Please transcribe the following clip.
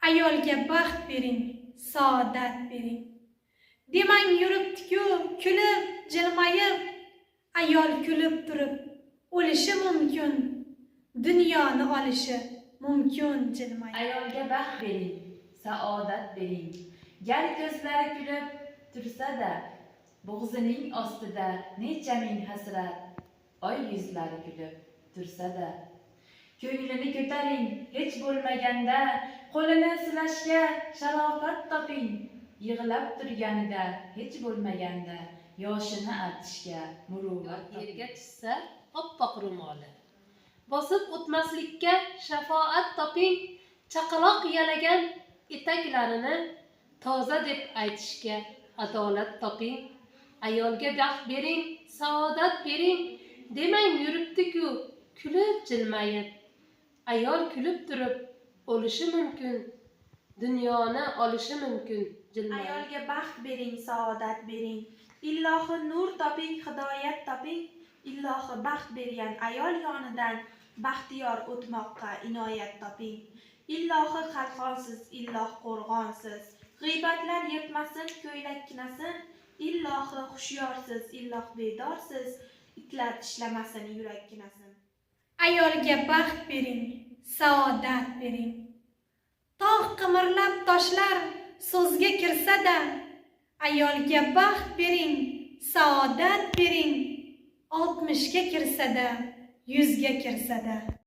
Ayolga baxt bering, saodat bering. Demang yuribdi-ku kulib, jilmayib, ayol kulib turib o'lishi mumkin, dunyoni olishi mumkin jilmayib. Ayolga baxt bering, saodat bering. Gar ko'zlari kulib tursa-da, bo'g'zining ostida necha ming hasrat, oy yuzlari kulib tursa-da. Ko'nglini ko'taring, hech bo'lmaganda, qo'lini silashga sharofat toping. Yig'lab turganida hech bo'lmaganda, yoshini artishga muruvvat toping. Yerga tushsa oppoq ro'moli, bosib o'tmaslikka shafoat toping. Chaqaloq yalagan etaklarini toza deb aytishga adolat toping. Ayolga baxt bering, saodat bering. Demang yuribdi-ku kulib, jilmayib, ayol kulib turib o'lishi mumkin, dunyoni olishi mumkin jilmayib. Ayolga baxt bering, saodat bering. Illohi nur toping, hidoyat toping. Illohi baxt bergan ayol yonidan baxtiyor o'tmoqqa inoyat toping. Illohi qalqonsiz, illoh qo'rg'onsiz. G'iybatlar yirtmasin ko'ylakkinasin. Illohi hushyorsiz, illoh bedorsiz. Itlar tishlamasin yurakkinasin. Ayolga baxt bering, saodat bering. Tog' qimirlab, toshlar so'zga kirsa-da, ayolga baxt bering, saodat bering. 60ga kirsa-da, 100ga kirsa-da.